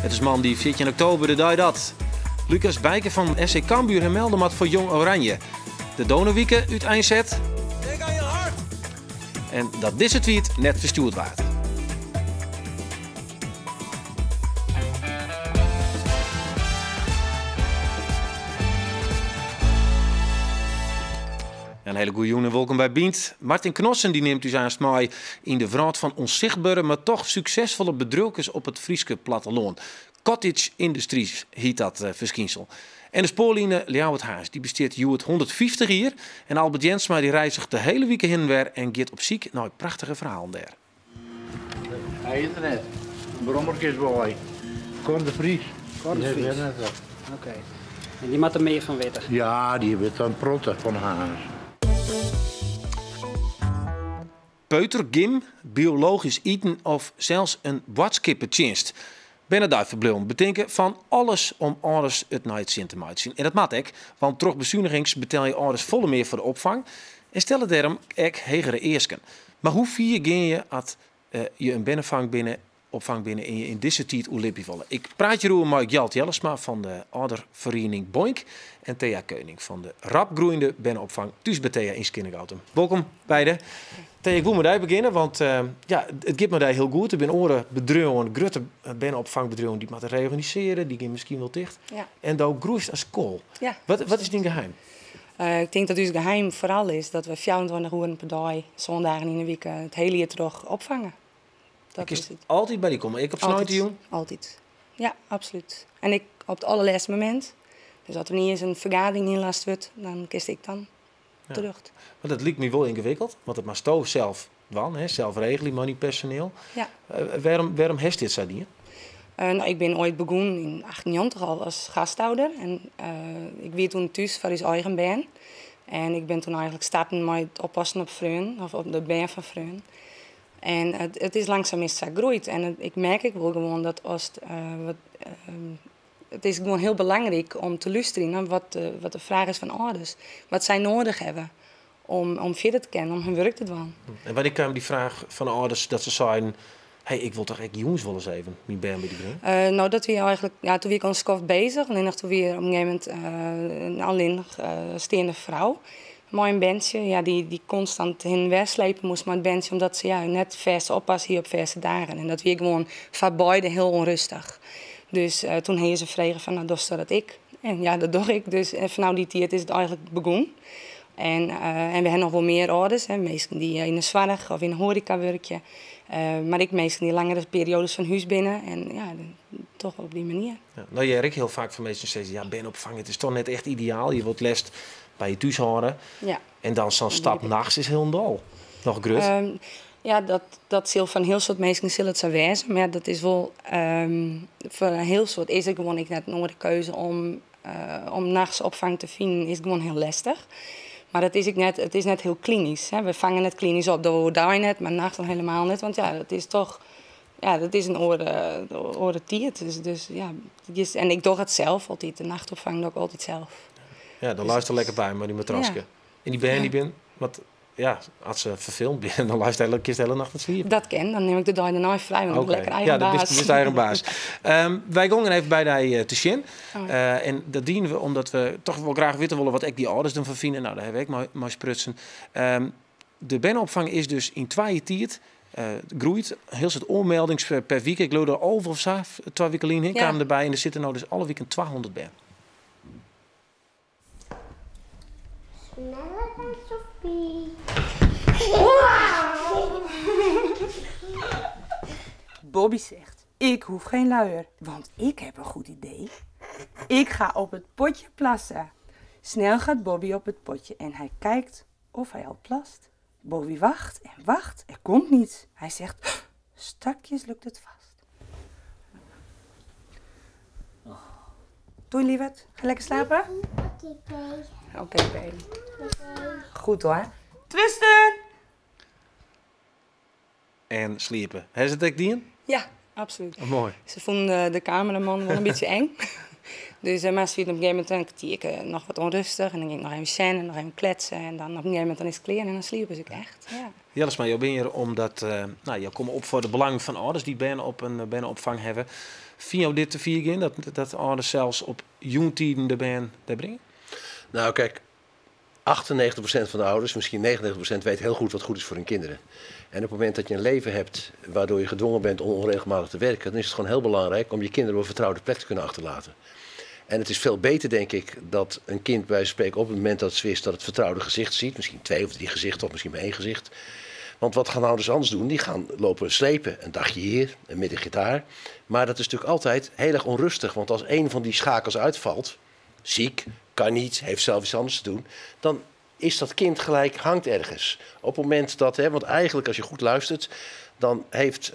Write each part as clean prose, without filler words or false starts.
It is moandei 14 oktober, de dei dat Lucas Bijker fan SC Cambuur him melde moat foar Jong Oranje. De Donorwike úteinset. Denk aan je hart! En dat dizze tweet net ferstjoerd waard. In hiele goede jûn en wolkom by Bynt. Martin Cnossen dy nimt ús aanst mei yn de wrâld fan ûnsichtbere, mar toch suksesfolle bedriuwkes op it Fryske plattelân. Cottage Industries hjit dat eh, ferskynsel. En de spoarline Ljouwert-Harns dy bestiet hjoed 150 jier. En Albert Jensma dy reizget de hiele wike hinne en wer en giet op syk nei prachtige ferhalen dêr. Hy is der net. Brommerke is wei. Cor de Vries. Cor de Vries. Oké. En dy moat der mear fan witte? Ja, dy wit in protte fan Harns. Peutergym, biologysk iten of sels in boadskippetsjinst. Bernedeiferbliuwen betinke fan alles om âlders it nei it sin te meitsjen. En dat moat ek, want troch besunigings betelje âlders folle mear foar de opfang en stelle dêrom ek hegere easken. Mar hoe fier gean je as je in bernefang binne, opfang binne en je yn dizze tiid oerlibje wolle? Ik praat hjiroer mei Gjalt Jellesma fan de âlderferiening Boink en Thea Keuning fan de rap groeiende berneopfang Thús by Thea yn Skearnegoutum. Wolkom beide. Thea, ik woe mei dy begjinne, want ja, it giet mei dy hiel goed. Der binne oare bedriuwen, grutte berneopfangbedriuwen, dy't moatte reorganisearje, dy gean miskien wol ticht. Ja. En do groeist as koal. Ja. Wat is dyn geheim? Ik tink dat ús geheim foaral is dat we 24 oeren per dei, sân dagen yn 'e wike, it hiele jier troch opfange. Dat is it. Altyd by dy komme, ek op sneintejûn? Altyd. Ja, absolút. En ek op it allerlêste momint. Dus as der iens in fergadering ynlast wurdt, dan kinst ek dan terjochte. Want dat liket my wol yngewikkeld, want dat moatsto sels dwaan, hè? Sels regelje mei dyn personiel. Ja. Wêrom hast dit sa dien? No, ik bin oait begûn yn 98 al as gastouder. En ik wie toen thús foar ús eigen bern. En ik bin toen eigenlik starten mei it oppassen op freonen, of op de bern fan freonen. En it is langsaam is sa groeid. En ik merk ek wol gewoan dat as wat, it is gewoan hiel belangryk om te lústerjen nei wat de fraach is fan âlders. Wat sy noadich hawwe om fierder te kinnen, om hun wurk te dwaan. En wannear kaam dy fraach fan de âlders dat se seinen, hey, ik wol toch ek jûns wol ris even myn bern by dy bringe? No, dat wie eigenlik, ja, toen wie ik al in skoft bezich. Allinnich toen wie er op in gegeven momint in allinnich steande frou mei in berntsje, ja, dy't konstant hin en wer slepe moast mei it berntsje, omdat se, ja, net fêste oppas hie op fêste dagen. En dat wie gewoan foar beide hiel ûnrêstich. Dus toen hie se frege fan, no, dochsto dat ek? En ja, dat doch ik. Dus fanôf dy tiid is it eigenlik begûn. En we ha noch wol mear âlders, hè, minsken dy't yn de soarch of yn de hoareka wurkje. Mar ek minsken dy't langere perioades fan hús binne. En ja, toch wol op dy manier. Ja, no hear ik hiel faak fan minsken sizzen, ja, bernopfang, it is toch net echt ideaal. Je wolst leafst by je thús hâlde. Ja. En dan sa'n stap nachts is hielendal noch grut. Ja, dat sil foar in hiel soad minsken sil it sa wêze. Mar ja, dat is wol, foar in hiel soad is it gewoan ek net in oare keuze om nachts opfang te finen, is gewoan hiel lestich. Mar it is ek net, it is net hiel klinysk. Hè. We fange net klinysk op, dat oerdei net, mar nachts al helemaal net. Want ja, dat is toch, ja, dat is in oare tiid. Dus ja, en ik doch it sels altyd, de nachtopfang doch ik altyd sels. Ja, dan leist der lekker by mei dy matraske. Ja. En dy bern dy bin, want ja, as se ferfelend binne, dan leist de, kinst de hiele nacht net sliepe. Dat kin, dan nim ik de dei dêrnei frij, want ik bin lekker eigen Ja, dan baas. bist eigen baas. Wy gongen even by dy te sjen. Oh. En dat dienen we omdat we toch wol graach witte wolle wat ek dy âlders derfan fine. No, dêr ha we ek mei sprutsen. De berneopfang is dus yn 2 jier tiid groeid. Hiel soad oanmeldings per wike. Ik leau der 11 of sa, 2 wiken lyn, kamen derby. En der sitte no dus alle wiken 200 bern. Sneller dan Sophie. Bobby zegt, ik hoef geen luier, want ik heb een goed idee. Ik ga op het potje plassen. Snel gaat Bobby op het potje en hij kijkt of hij al plast. Bobby wacht en wacht, er komt niets. Hij zegt, strakjes lukt het vast. Doei lieverd, ga lekker slapen. Oké, P. Oké, P. Goed hoor. Tristan! En sliepe. Ha se it ek dien? Ja, absolút. Oh, moai. Se fûnen de kameraman wol in bytsje eng. Dus mar se wie op in gegeven momint in kertierke noch wat ûnrêstich en dan gyng ik noch even sjen en noch even kletse en dan op in gegeven momint dan is it klear en dan sliepe se ek echt. Ja. Jellesma, jo binne hjir omdat no, jo komme op foar de belangen fan âlders dy't bern op in berneopfang hawwe. Fine jo dit te fier gean, dat âlders sels op jûntiden de bern dêr bringe? Nou, kijk, 98% van de ouders, misschien 99%, weet heel goed wat goed is voor hun kinderen. En op het moment dat je een leven hebt waardoor je gedwongen bent om onregelmatig te werken, dan is het gewoon heel belangrijk om je kinderen op een vertrouwde plek te kunnen achterlaten. En het is veel beter, denk ik, dat een kind bij wijze van spreken op het moment dat het wist dat het vertrouwde gezicht ziet, misschien 2 of 3 gezichten of misschien maar 1 gezicht. Want wat gaan ouders anders doen? Die gaan lopen slepen. Een dagje hier, een middagje daar. Maar dat is natuurlijk altijd heel erg onrustig. Want als een van die schakels uitvalt, ziek, kan niet, heeft zelf iets anders te doen, dan is dat kind gelijk, hangt ergens. Op het moment dat, hè, want eigenlijk als je goed luistert, dan heeft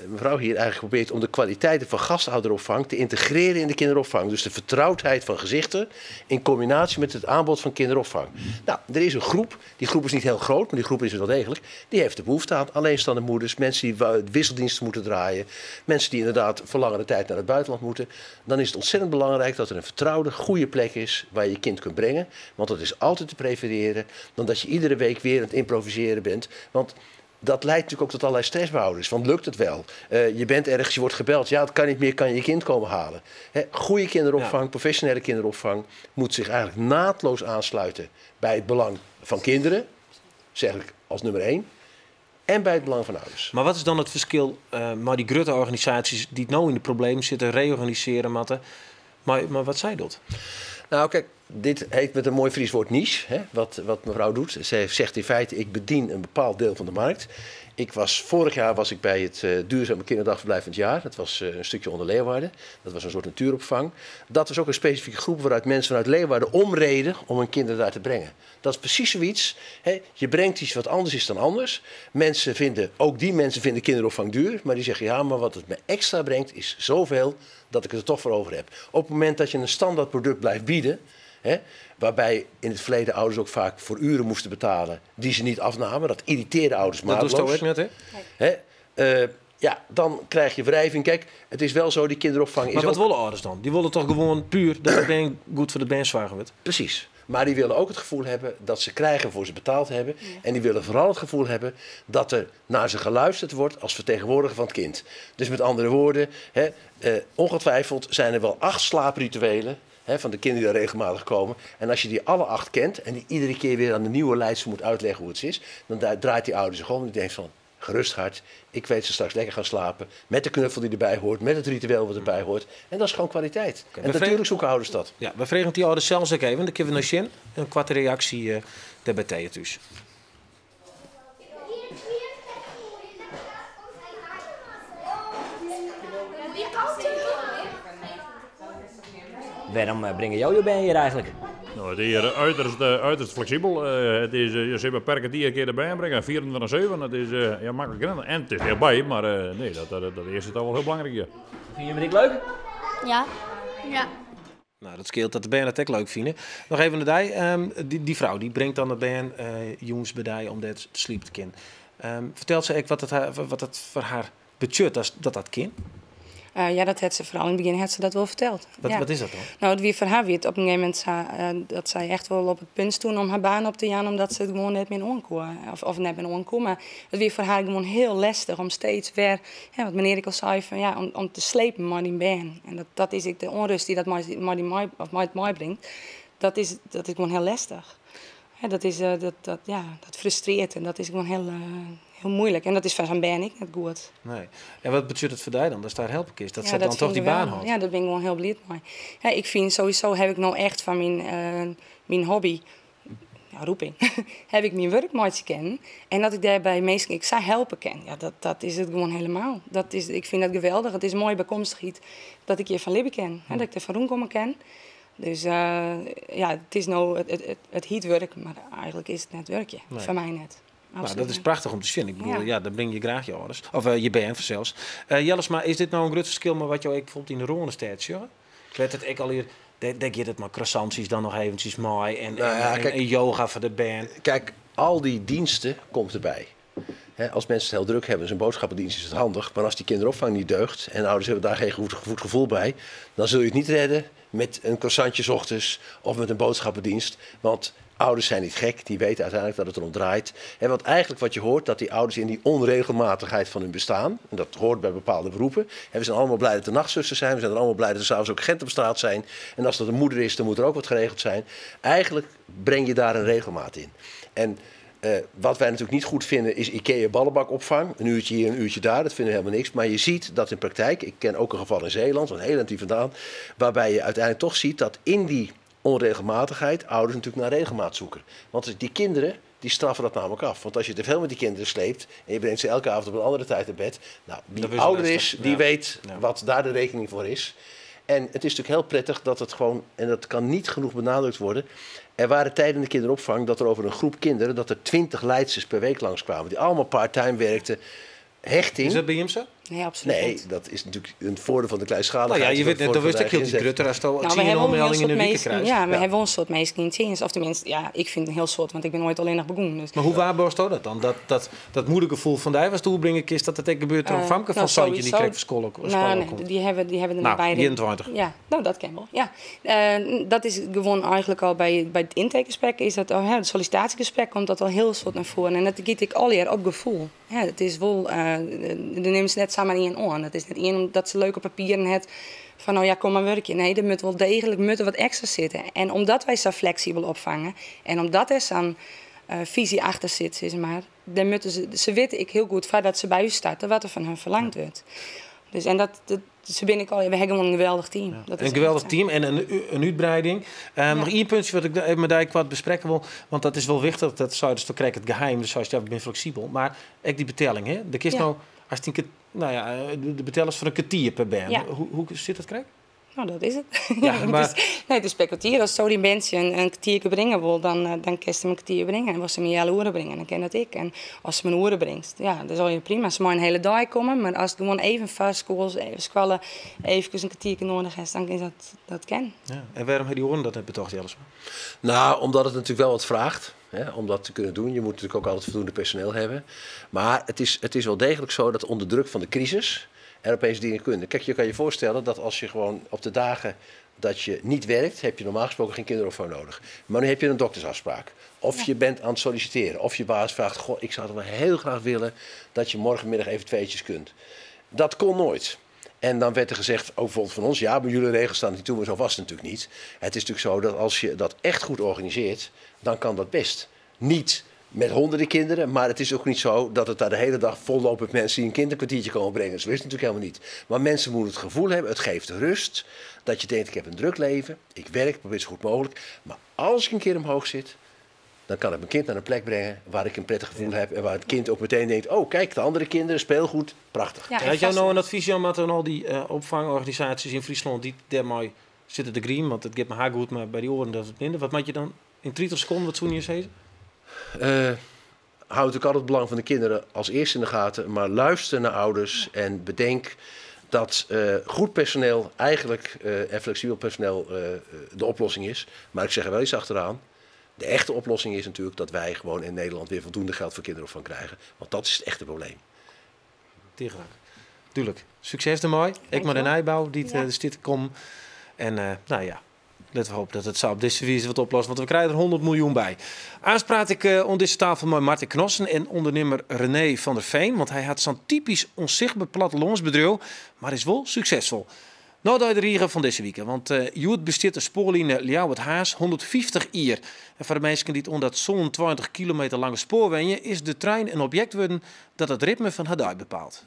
mevrouw hier eigenlijk geprobeerd om de kwaliteiten van gastouderopvang te integreren in de kinderopvang. Dus de vertrouwdheid van gezichten in combinatie met het aanbod van kinderopvang. Nou, er is een groep, die groep is niet heel groot, maar die groep is er wel degelijk. Die heeft de behoefte aan alleenstaande moeders, mensen die wisseldiensten moeten draaien, mensen die inderdaad voor langere tijd naar het buitenland moeten. Dan is het ontzettend belangrijk dat er een vertrouwde, goede plek is waar je je kind kunt brengen. Want dat is altijd te prefereren dan dat je iedere week weer aan het improviseren bent. Want dat leidt natuurlijk ook tot allerlei stress bij ouders. Want lukt het wel? Je bent ergens, je wordt gebeld. Ja, het kan niet meer, kan je je kind komen halen. Hè, goede kinderopvang, professionele kinderopvang moet zich eigenlijk naadloos aansluiten bij het belang van kinderen. Zeg ik als nummer 1. En bij het belang van ouders. Maar wat is dan het verschil met die grote organisaties die het nou in de problemen zitten, reorganiseren, matten. Maar wat zij dat? Nou, kijk, dit heet met een mooi Fries woord niche, hè, wat mevrouw doet. Zij zegt in feite, ik bedien een bepaald deel van de markt. Vorig jaar was ik bij het duurzame kinderdagverblijf van het jaar. Dat was een stukje onder Leeuwarden. Dat was een soort natuuropvang. Dat was ook een specifieke groep waaruit mensen vanuit Leeuwarden omreden om hun kinderen daar te brengen. Dat is precies zoiets. Hè. Je brengt iets wat anders is dan anders. Ook die mensen vinden kinderopvang duur. Maar die zeggen, ja, maar wat het me extra brengt is zoveel dat ik het er toch voor over heb. Op het moment dat je een standaard product blijft bieden, hè, waarbij in het verleden ouders ook vaak voor uren moesten betalen die ze niet afnamen. Dat irriteerde ouders Dat doet mateloos. ook net, hè? Hè? Ja, dan krijg je wrijving. Kijk, het is wel zo, die kinderopvang is Maar wat ook willen ouders dan? Die willen toch gewoon puur dat het bern goed voor de bern zorgen wordt? Precies. Maar die willen ook het gevoel hebben dat ze krijgen waarvoor ze betaald hebben. En die willen vooral het gevoel hebben dat er naar ze geluisterd wordt als vertegenwoordiger van het kind. Dus met andere woorden, ongetwijfeld zijn er wel 8 slaaprituelen, hè, van de kinderen die daar regelmatig komen. En als je die alle 8 kent en die iedere keer weer aan de nieuwe leidster moet uitleggen hoe het is, dan draait die ouder zich om en die denkt van, gerust hart, ik weet ze straks lekker gaan slapen. Met de knuffel die erbij hoort, met het ritueel wat erbij hoort. En dat is gewoon kwaliteit. En natuurlijk zoeken ouders dat. Ja, we vragen die ouders zelfs ook even. Dan kunnen we nog zien. Een kwarte reactie daarbij tegen thuis. Waarom brengen jou je baan hier eigenlijk? Nou, het is hier uiterst flexibel. Het is je zit beperkt die een keer erbij brengen, 24/7. Dat is makkelijk rennen. En het is dichtbij, maar nee, dat is het al wel heel belangrijk hier. Vind je het leuk? Ja. Ja. Nou, dat scheelt dat de band het ook leuk vinden. Nog even de dij. Die vrouw die brengt dan de band jongens bij dij om dat te sliepen te kunnen. Vertelt ze ook wat het voor haar betekent dat dat kind? Ja, dat had ze vooral in het begin had ze dat wel verteld. Wat is dat dan? Nou, het wie voor haar wie het op een gegeven moment zei dat zij echt wel op het punt stond om haar baan op te gaan, omdat ze het gewoon net meer onkoe. Of net meer onkoe, maar het wie voor haar gewoon heel lastig om steeds weer, hè, wat meneer ik al zei, van, ja, om te slepen maar die baan. En dat is ik de onrust die dat mij, maar die mij, of mij het mij brengt, dat is gewoon heel lastig. Hè, dat is dat, dat, ja, dat frustreert en dat is gewoon heel moeilijk. En dat is van zo'n baan ik net goed. Nee. En wat betekent het voor jou dan? Dat is daar helpen is. Dat Ja, ze dat dan toch vind die ik wel. baan houdt. Ja, daar ben ik gewoon heel blij mee. Ja, ik vind sowieso heb ik nou echt van mijn hobby, ja, roeping, heb ik mijn werk mooi te kennen. En dat ik daarbij meestal, ik zou helpen kan. Ja, dat is het gewoon helemaal. Ik vind dat geweldig. Het is mooi bijkomstigheid dat ik je van Libbe ken. Hè, dat ik er van Roenkomen ken. Dus ja, het is nou het heatwerk, maar eigenlijk is het net werkje. Nee. Voor mij net. Nou, Absoluut dat is niet. prachtig om te zien. Ik bedoel, ja, dan breng je graag je ouders. Of je band zelfs. Jellesma, is dit nou een groot verschil met wat jou ik bijvoorbeeld in de Randstad, joh? Ik weet het ik al hier, daar gaat het maar croissantjes dan nog eventjes mooi en yoga voor de band. Kijk, al die diensten komt erbij. Als mensen het heel druk hebben, is een boodschappendienst is het handig. Maar als die kinderopvang niet deugt en ouders hebben daar geen goed gevoel bij, dan zul je het niet redden met een croissantje 's ochtends of met een boodschappendienst. Want ouders zijn niet gek, die weten uiteindelijk dat het erom draait. En want eigenlijk wat je hoort, dat die ouders in die onregelmatigheid van hun bestaan, en dat hoort bij bepaalde beroepen, we zijn allemaal blij dat de nachtzusters zijn, we zijn er allemaal blij dat er s'avonds ook agenten op straat zijn. En als dat een moeder is, dan moet er ook wat geregeld zijn. Eigenlijk breng je daar een regelmaat in. En wat wij natuurlijk niet goed vinden is IKEA ballenbakopvang. Een uurtje hier, een uurtje daar, dat vinden we helemaal niks. Maar je ziet dat in praktijk, ik ken ook een geval in Zeeland, een heel eind hier vandaan, waarbij je uiteindelijk toch ziet dat in die onregelmatigheid ouders natuurlijk naar regelmaat zoeken. Want die kinderen, die straffen dat namelijk af. Want als je te veel met die kinderen sleept en je brengt ze elke avond op een andere tijd naar bed, nou, wie ouder is, die weet wat daar de rekening voor is. En het is natuurlijk heel prettig dat het gewoon, en dat kan niet genoeg benadrukt worden, er waren tijden in de kinderopvang dat er over een groep kinderen, dat er 20 leidsters per week langskwamen, die allemaal part-time werkten. Hechting. Is dat bij hem zo? Nee, absoluut Nee, niet. Dat is natuurlijk een voordeel van de kleinschaligheid. Nou ja, je weet net, dat dat wist ik heel grutter als het Nou, we hebben een een heel in de soort week krijgt. Ja, we hebben een soort meesten in dienst. Of tenminste, ja, ik vind het een heel soort, want ik ben nooit alleen nog begonnen. Dus. Maar hoe waarborst dat dan? Dat moedergevoel van de was toebrengen kist dat het ook gebeurt door een famke van Santje die krijgt van school. Nou, nee, die hebben er nou, bij. 21. Ja, nou dat ken wel. Ja. Dat is gewoon eigenlijk al bij het intakegesprek is dat al, het sollicitatiegesprek komt dat al heel soort naar voren. En dat giet ik al jaar op gevoel. Ja, het is wel, de nemen ze net samen in aan. Dat is net één omdat ze leuke papieren het van nou ja, kom maar werken. Nee, er moet wel degelijk moet er wat extra zitten. En omdat wij zo flexibel opvangen en omdat er zo'n visie achter zit, zeg maar, dan moeten ze weten ik heel goed voordat ze bij u starten wat er van hun verlangd wordt. Dus en dat ze ben ik al, we hebben gewoon een geweldig team. Ja. Dat is een geweldig echt, team en een uitbreiding. Nog één puntje wat ik even met die wat bespreken wil, want dat is wel wichtig. Dat zou dus toch krijg het geheim, dus zoals je bent flexibel. Maar ook die betelling, hè? De kist nou, als die, nou ja, de betellers voor een kwartier per band. Ja. Hoe zit dat, krijg? Nou, dat is het. Ja, maar... Het is per kwartier. Als zo die mensen een kwartier brengen wil, dan kan ze hem een kwartier brengen. En als ze hem een hele uren brengen, dan ken dat ik. En als ze me een uren brengt, ja, dan zal je prima. Als ze maar een hele dag komen, maar als het gewoon even vast even squallen, even een kwartier nodig is, dan is dat ken. Ja. En waarom heb die oren dat net betocht, Jellesma? Nou, omdat het natuurlijk wel wat vraagt. Hè, om dat te kunnen doen. Je moet natuurlijk ook altijd voldoende personeel hebben. Maar het is wel degelijk zo dat onder druk van de crisis er opeens dingen kunnen. Kijk, je kan je voorstellen dat als je gewoon op de dagen dat je niet werkt, heb je normaal gesproken geen kinderopvang nodig. Maar nu heb je een doktersafspraak. Of je bent aan het solliciteren. Of je baas vraagt, goh, ik zou het wel heel graag willen dat je morgenmiddag even tweetjes kunt. Dat kon nooit. En dan werd er gezegd, ook bijvoorbeeld van ons, ja, maar jullie regels staan niet toe, maar zo was het natuurlijk niet. Het is natuurlijk zo dat als je dat echt goed organiseert, dan kan dat best. Niet met honderden kinderen, maar het is ook niet zo dat het daar de hele dag volloopt met mensen die een kinderkwartiertje komen brengen. Zo is het natuurlijk helemaal niet. Maar mensen moeten het gevoel hebben, het geeft rust, dat je denkt, ik heb een druk leven, ik werk, probeer zo goed mogelijk. Maar als ik een keer omhoog zit, dan kan ik mijn kind naar een plek brengen waar ik een prettig gevoel heb en waar het kind ook meteen denkt, oh kijk, de andere kinderen, speelgoed, prachtig. Ja, en had jij nou een advies, Jan, met al die opvangorganisaties in Friesland die daarmee zitten te green, want het geeft me haar goed, maar bij die oren dat het minder. Wat maak je dan in 30 seconden, wat zoen je zeggen? Hou natuurlijk altijd het belang van de kinderen als eerste in de gaten, maar luister naar ouders en bedenk dat goed personeel eigenlijk en flexibel personeel de oplossing is. Maar ik zeg er wel iets achteraan. De echte oplossing is natuurlijk dat wij gewoon in Nederland weer voldoende geld voor kinderopvang krijgen. Want dat is het echte probleem. Tuurlijk. Tuurlijk. Succes ermee. Ik maar de Nijbouw die de zit kom. En nou ja, laten we hopen dat het zo op deze wijze wat oplost, want we krijgen er 100 miljoen bij. Aanspraat ik onder deze tafel met Martin Cnossen en ondernemer René van der Veen. Want hij had zo'n typisch onzichtbaar plattelandsbedrijf, maar is wel succesvol. Nou, de riegen van deze week, want Joet besteedt de spoorlijn Ljouwert-Harns 150 ier. En voor de mensen die het onder dat zo'n 20 kilometer lange spoor wenjen, is de trein een object worden dat het ritme van haar bepaalt.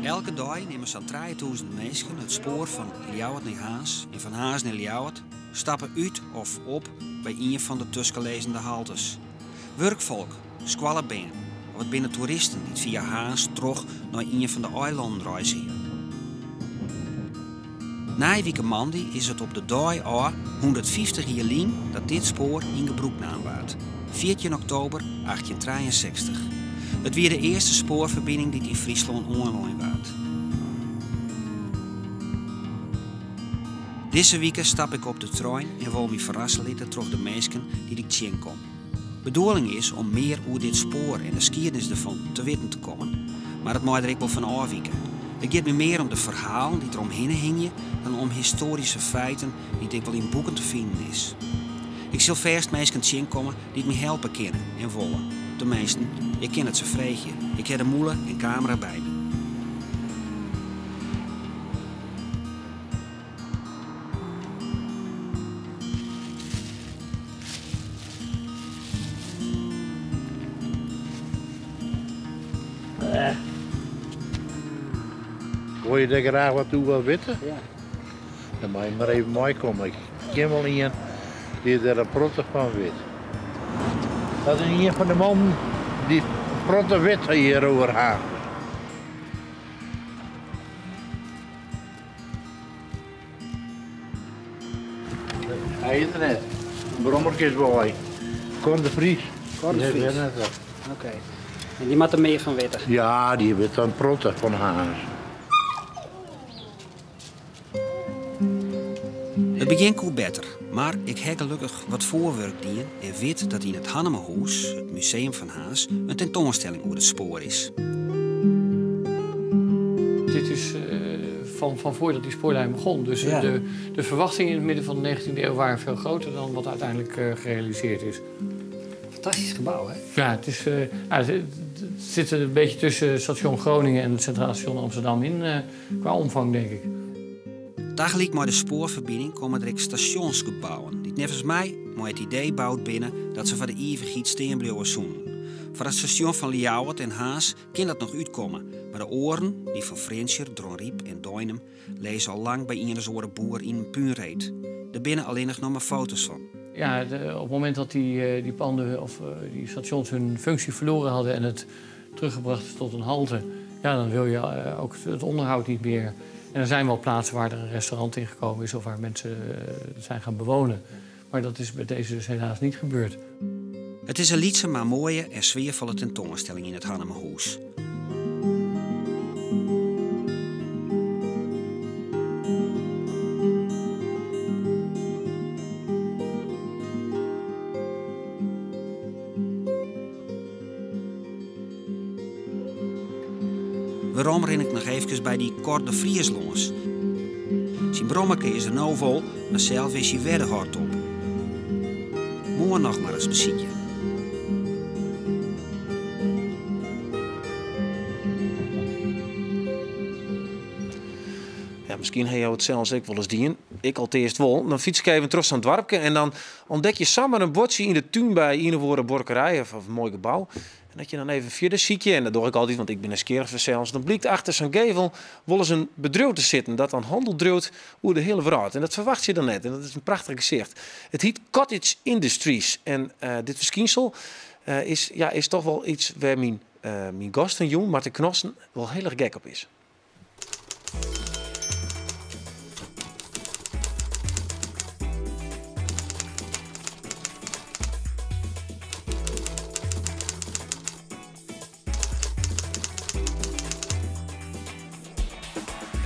Elke dag nemen zo'n 3000 mensen het spoor van Ljouwert naar Harns en van Harns naar Ljouwert, stappen uit of op bij een van de tussenlezende haltes. Werkvolk, squallenbeen, of het binnen toeristen die via Harns terug naar een van de eilanden reizen. Na week Mandy is het op de dag A 150 jaar lien dat dit spoor in gebruik nam werd. 14 oktober 1863. Het weer de eerste spoorverbinding die in Friesland online werd. Dizze wike stap ik op de trein en wol my ferrasse litte troch de minsken dy't ik tsjinkom. Bedoeling is om mear oer dit spoar en de skiednis derfan te witten te kommen, mar it mei der ek wol fan ôfwike. It giet my mear om de ferhalen dy't der omhinne hingje dan om histoaryske feiten dy't ek wol yn boeken te finen is. Ik sil fêst minsken tsjinkomme dy't my helpe kinne en wolle. Teminsten, ik kin it se freegje. Ik ha de mûle en kamera by my. Wolle je dêr graach wat oer witte? Ja. Dan moat je mar even meikomme. Ik ken wol ien dy't der in protte fan wit. Dat is ien fan de mannen dy't in protte wit hjir oer Harns. Hy is der net. Brommerke is wei. Cor de Vries. Cor de Vries. Oké. En dy moat der mear fan witte? Ja, dy wit in protte fan Harns. It begjin koe better, mar ik ha gelokkich wat foarwurk dien en wit dat yn it Hannemahûs, it museum fan Harns, in tentoanstelling oer it spoar is. Dit is van voordat die spoorlijn begon. Dus de verwachtingen in het midden van de 19e eeuw waren veel groter dan wat uiteindelijk gerealiseerd is. Fantastisch gebouw, hè? Ja, het zit een beetje tussen station Groningen en het Centraal Station Amsterdam in, qua omvang, denk ik. Tagelyk mei de spoarferbining komme der ek stasjonsgebouwen, dy't neffens my mei it idee boud binne dat se foar de ivichheid stean bliuwe soenen. Foar it stasjon fan Ljouwert en Harns kin dat noch útkomme, mar de oaren, dy fan Frjentsjer, Dronryp en Deinum, lizze al lang by ien as oare boer yn in púnreet. Der binne allinnich noch mar foto's fan. Ja, op het moment dat die panden of die stations hun functie verloren hadden en het teruggebracht is tot een halte, ja, dan wil je ook het onderhoud niet meer. En er zijn wel plaatsen waar er een restaurant in gekomen is of waar mensen zijn gaan bewonen. Maar dat is bij deze dus helaas niet gebeurd. It is in lytse mar moaie en sfearfolle tentoanstelling yn it Hannemahûs. Werom rin ik noch eefkes by dy Cor de Vries lâns. Syn brommerke is der no wol, mar sels is hy wer de hort op. Moarn noch mar ris besykje. Ja, miskien ha jo it sels ek wolris dien. Ik alteast wol. Dan fyts ik even troch sa'n doarpke en dan ûntdek je samar in buordsje yn de tún by ien of oare buorkerij of in moai gebou. En dat je dan even fierder sykje, en dat doch ik altyd, want ik bin nijsgjirrich fansels, dan blykt achter sa'n gevel wolris in bedriuw te sitten dat dan hannel driuwt oer de hiele wrâld. En dat ferwachtsje je dan net. En dat is in prachtich gesicht. It hyt Cottage Industries. En dit ferskynsel is, ja, is toch wol iets wêr myn gast fan jûn, Martin Cnossen, wol hiel erch gek op is.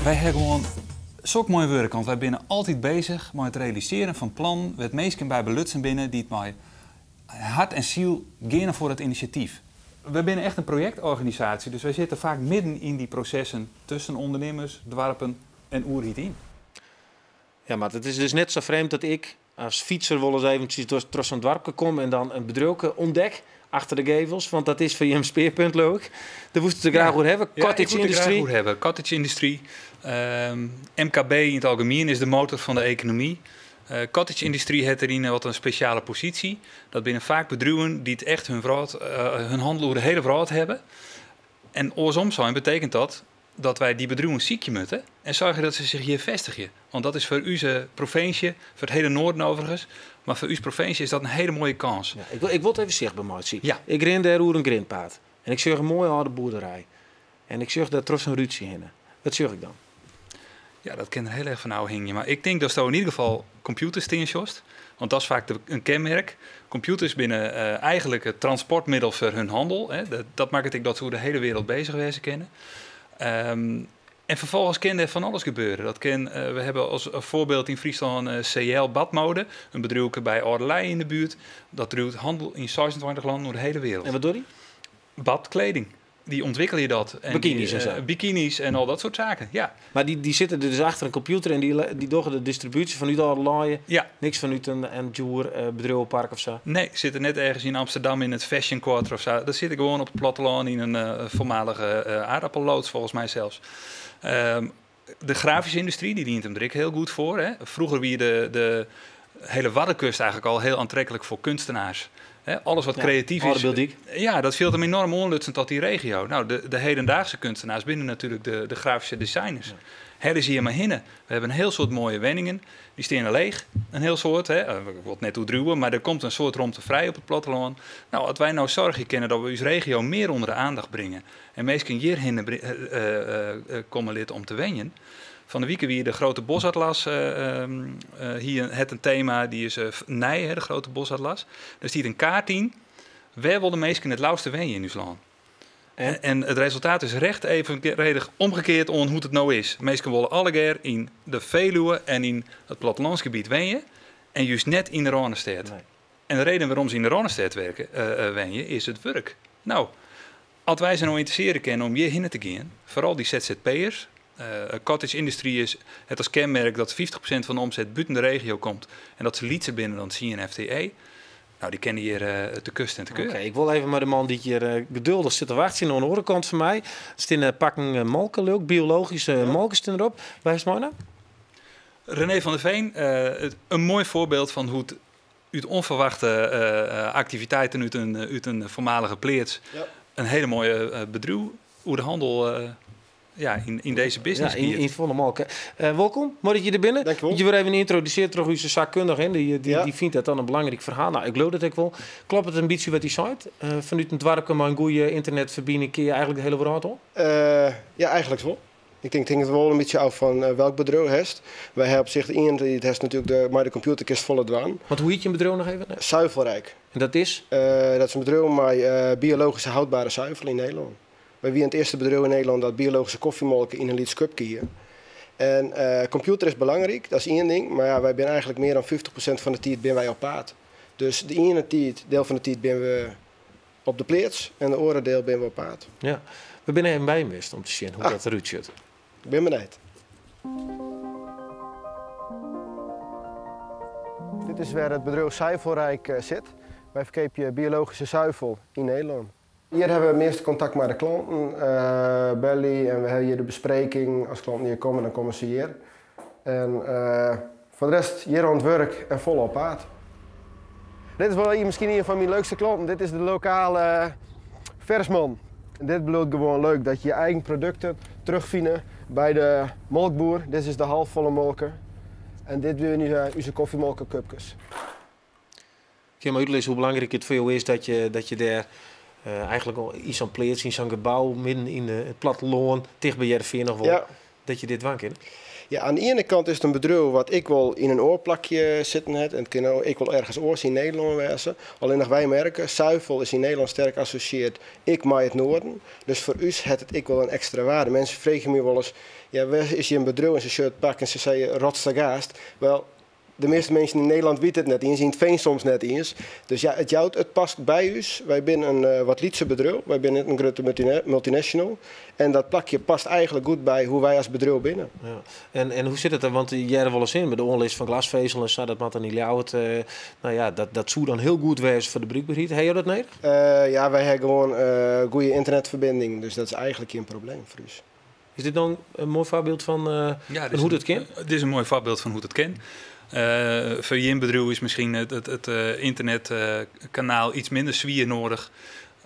Wy ha gewoan sok moai wurk, want wy binne altyd beuzich mei it realisearjen fan plannen wêr't minsken by belutsen binne dy't mei hert en siel geane foar it inisjatyf. Wy binne echt in projektorganisaasje, dus wy sitte faak midden yn dy prosessen tusken ûndernimmers, doarpen en oerheid yn. Ja, mar it is dus net sa frjemd dat ik as fytser wolris eventsjes troch sa'n doarpke kom en dan in bedriuwke ûntdek achter de gevels, want dat is foar jim spearpunt, leau ik. Dêr woest it graach oer hawwe, Ja, ik cottage woe it der graach yndustry. oer hawwe. Cottage yndustry, MKB yn it algemien is de motor fan de ekonomy. Cottage yndustry hat dêryn wat in spesjale posysje. Dat binne faak bedriuwen dy't echt hun hannel oer de hiele wrâld hawwe. En oarsom sein betekent dat dat wy dy bedriuwen sykje moatte en soargje dat se sich hjir festigje. Want dat is foar ús provinsje, foar it hiele Noarden overigens, mar foar ús provinsje is dat in hiele moaie kâns. Ja, ik wol it even sichtber meitsje. Ja. Ik rin dêr oer in grintpaad en ik sjoch in moaie âlde boerderij. En ik sjoch dêr troch sa'n rútsje hinne. Wat sjoch ik dan? Ja, dat kin der hiel erch fan ôfhingje. Mar ik tink datsto yn ieder gefal kompjûters stean sjochst. Want dat is faak in kenmerk. Kompjûters binne eigenlik it transportmiddel foar hun hannel. Hè. Dat makket ek dat se oer de hiele wereld bezich wêze kinne. En vervolgens kan er van alles gebeuren. Dat kan, we hebben als voorbeeld in Friesland CL Badmode, een bedrijf bij Orlei in de buurt. Dat doet handel in 26 landen door de hele wereld. En wat doet die? Badkleding. Die ontwikkel je dat. En Bikinis die, en zo. Bikinis en al dat soort zaken, ja. Maar die zitten er dus achter een computer en die doen de distributie vanuit allerlei. Ja. Niks vanuit een duur bedrijvenpark of zo. Nee, zitten net ergens in Amsterdam in het Fashion Quarter of zo. Dat zit ik gewoon op het platteland in een voormalige aardappelloods volgens mij zelfs. De grafische industrie die dient hem er heel goed voor. Hè. Vroeger wie de hele Waddenkust eigenlijk al heel aantrekkelijk voor kunstenaars. Hè, alles wat Ja, creatief is. Oude Ja, dat viel hem enorm onlutsend tot die regio. Nou, de hedendaagse kunstenaars binnen natuurlijk de grafische designers. Ja. Her is hier maar hinnen. We hebben een heel soort mooie wenningen. Die staan leeg. Een heel soort. Hè. Ik wil het net hoe maar er komt een soort ruimte vrij op het platteland. Nou, als wij nou zorgen kennen dat we onze regio meer onder de aandacht brengen. En meestal hier hinnen komen lid om te wenjen. Van de week weer de grote bosatlas. Hier het een thema, die is nij, hè, de grote bosatlas. Daar staat een kaart in. Waar wil de meesten het lauwste wenjen in ons land? En het resultaat is recht evenredig omgekeerd om hoe het nou is. Meesten willen alle in de Veluwe en in het plattelandsgebied wenjen. En juist net in de Randstad. Nee. En de reden waarom ze in de Randstad werken, wenjen, is het werk. Nou, als wij ze nou interesseren kennen om hier heen te gaan, vooral die ZZP'ers. Cottage industrie is het als kenmerk dat 50% van de omzet buiten de regio komt en dat ze lietsen binnen dan CNFTE. Nou, die kennen hier de kust en de keur. Oké, ik wil even maar de man die hier geduldig zit te wachten aan de andere van mij. Het is in een pakking molken, biologische ja. Molken staan erop. Waar is het nou? René van der Veen, een mooi voorbeeld van hoe het uit onverwachte activiteiten uit een voormalige plaats, ja. Een hele mooie bedrijf, hoe de handel ja, in deze business. Ja, in volle molken. Welkom, mooi dat je er binnen. Dank je wel. Je wordt even geïntroduceerd door uw zaakkundige. Hè? Die vindt dat dan een belangrijk verhaal. Nou, ik geloof dat ik wel. Klopt het een beetje wat die site? Vanuit een dorp kan maar een goede internetverbinding keer je eigenlijk de hele wereld op? Ja, eigenlijk wel. Ik denk het hangt wel een beetje af van welk bedrijf heeft. Wij hebben op zich iemand die het heeft natuurlijk maar de computerkist volle dwaan. Want hoe heet je een bedrijf nog even? Zuivelrijk. En dat is? Dat is een bedrijf met biologische houdbare zuivel in Nederland. Wij waren het eerste bedrijf in Nederland dat biologische koffiemolken in een liets cupje hier. En computer is belangrijk, dat is één ding. Maar ja, wij zijn eigenlijk meer dan 50% van de tijd ben wij op paard. Dus de ene tijd, deel van de tijd ben we op de plaats en de andere deel ben we op paard. Ja, we zijn even bij hem om te zien hoe dat eruit ziet. Ik ben benieuwd. Dit is waar het bedrijf Zuivelrijk zit. Wij verkopen biologische zuivel in Nederland. Hier hebben we het meeste contact met de klanten, belly en we hebben hier de bespreking. Als klanten hier komen, dan komen ze hier. En voor de rest hier aan het werk en vol op paard. Dit is wel misschien een van mijn leukste klanten. Dit is de lokale versman. En dit bedoelt gewoon leuk, dat je je eigen producten terugvindt bij de molkboer. Dit is de halfvolle molken. En dit doen nu onze koffiemolkencupjes. Kun je maar uitleggen hoe belangrijk het voor jou is dat je daar eigenlijk al iets aan plaats in zo'n gebouw, midden in het platteland, dicht bij Jereveen nog wel, ja. Dat je dit wank in? Ja, aan de ene kant is het een bedrijf wat ik wel in een oorplakje zitten heb. En het kan ik wel ergens oors in Nederland wezen. Alleen nog wij merken, zuivel is in Nederland sterk geassocieerd. Ik maai het noorden. Dus voor u het het ik wel een extra waarde. Mensen vragen me wel eens, ja, waar is je een bedrijf in zijn shirt pak en ze zeiden rotstagaast. Wel, de meeste mensen in Nederland weten het net eens, in het veen soms net eens. Dus ja, het, jouwt, het past bij u. Wij zijn een wat lietse bedrijf, wij zijn een grote multinational. En dat plakje past eigenlijk goed bij hoe wij als bedrijf binnen. Ja. En hoe zit het dan? Want jij er wel eens in met de onlist van glasvezel en zo, dat moet dan niet jou. Nou ja, dat zou dan heel goed wezen voor de bruikbaarheid. Heb je dat nodig? Ja, wij hebben gewoon goede internetverbinding, dus dat is eigenlijk geen probleem voor ons. Is dit dan een mooi voorbeeld van, ja, van hoe dat kan? Dit is een mooi voorbeeld van hoe dat kan. Voor je bedrijf is misschien het internetkanaal iets minder zwier nodig.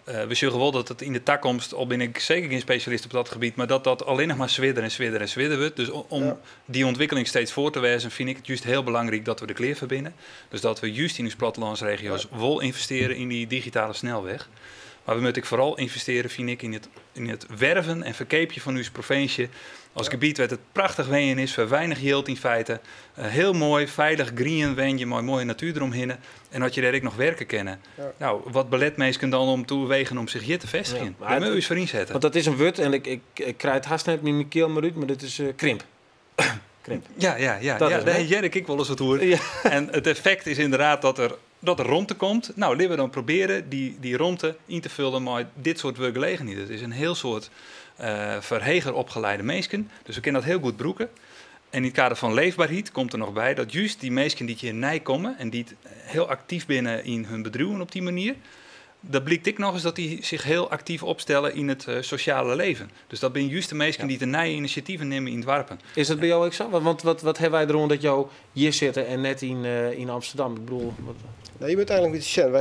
We zullen wel dat het in de toekomst, al ben ik zeker geen specialist op dat gebied, maar dat dat alleen nog maar zwidder en zwidder en zwidder wordt. Dus om die ontwikkeling steeds voor te wijzen, vind ik het juist heel belangrijk dat we de kleer verbinden. Dus dat we juist in onze plattelandsregio's wel investeren in die digitale snelweg. Mar we moatte ek foaral ynvestearje, fyn ik, yn it werven en ferkeapjen fan ús provinsje as gebiet wêr't it prachtich wenjen is foar weinich jild yn feite. Hiel moai, feilich, grien wenje mei moaie natuer deromhinne. En as je dêr ek noch werke kinne. No, wat belet minsken dan om te oerwegen om sich hjir te fêstigjen? Dêr moatte we ús foar ynsette. Want dat is in wurd en ik, ik krij it hast net myn kiel mear út, mar dit is krimp. Krimp. Ja, Dat is dêr het, hear ik ek wolris wat oer. En it effekt is ynderdaad dat der romte komt. No, litte we dan probearje dy romte yn te fullen mei dit soart wurkgelegenheden. It is in hiel soad foar heger opgeleide minsken, dus we kinne dat hiel goed brûke. En yn it kader fan leefbaarheid komt der noch by dat just dy minsken dy't hjir nij komme en dy't hiel aktyf binne yn hun bedriuwen op dy manier, dat blykt ek nochris dat dy sich hiel aktyf opstelle yn it sosjale leven. Dus dat binne just de minsken dy't de nije inisjativen nimme yn doarpen. Is dat by jo ek sa? Want wat hawwe wy deroan dat jo hjir sitte en net yn Amsterdam? Ik bedoel, wat... Nou, je moet eigenlijk iets zien.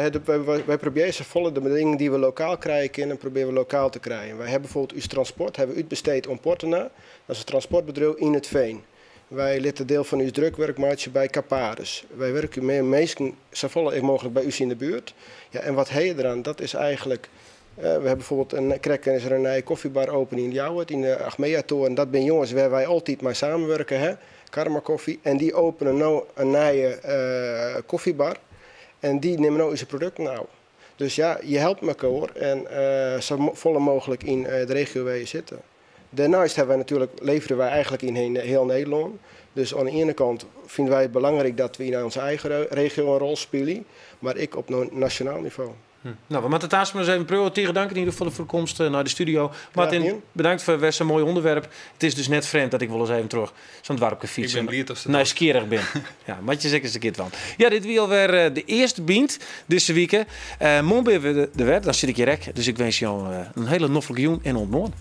Wij proberen safolle de dingen die we lokaal krijgen kunnen, proberen we lokaal te krijgen. Wij hebben bijvoorbeeld ons transport hebben we uitbesteed oan Portena. Dat is een transportbedrijf in het Veen. Wy litte deel fan ús drukwurk meitsje by Caparis. Wy wurkje mei minsken safolle mooglik by ús yn de buert. Ja, en wat ha je deroan? Dat is eigenlijk. We hawwe bijvoorbeeld in, krekt is der in nije kofjebar open yn Ljouwert, yn de Achmea-toren. Dat binne jonges wêr't wy altyd mei samenwurke, hè? Karma Koffie. En dy openen no in nije kofjebar. En dy nimme no ús produkten ôf. Dus ja, je helpe mekoar en sa folle mooglik yn de regio wêr't je sitte. Dêrneist hawwe wy natuerlik, leverje wy eigentlik yn hiel Nederlân. Dus oan de iene kant fine wy it belangryk dat we yn onze eigen regio in rol spylje, mar ek op nasjonaal nivo. No, we moatte it aanst mar ris even priuwe. Tige dank yn ieder gefal foar de komst nei de studio. Martin, bedankt foar wer sa'n moai ûnderwerp. It is dus net frjemd dat ik wolris even troch sa'n doarpke fyts. Ik bin bliid datst it Nijsgjirrich bin. Ja, moat je seker ris in kear dwaan. Ja, dit wie alwer de earste Bynt dizze wike. Moarn binne we der wer, dan sit ik hjir ek. Dus ik winskje jo in hiele noflike jûn en oant moarn.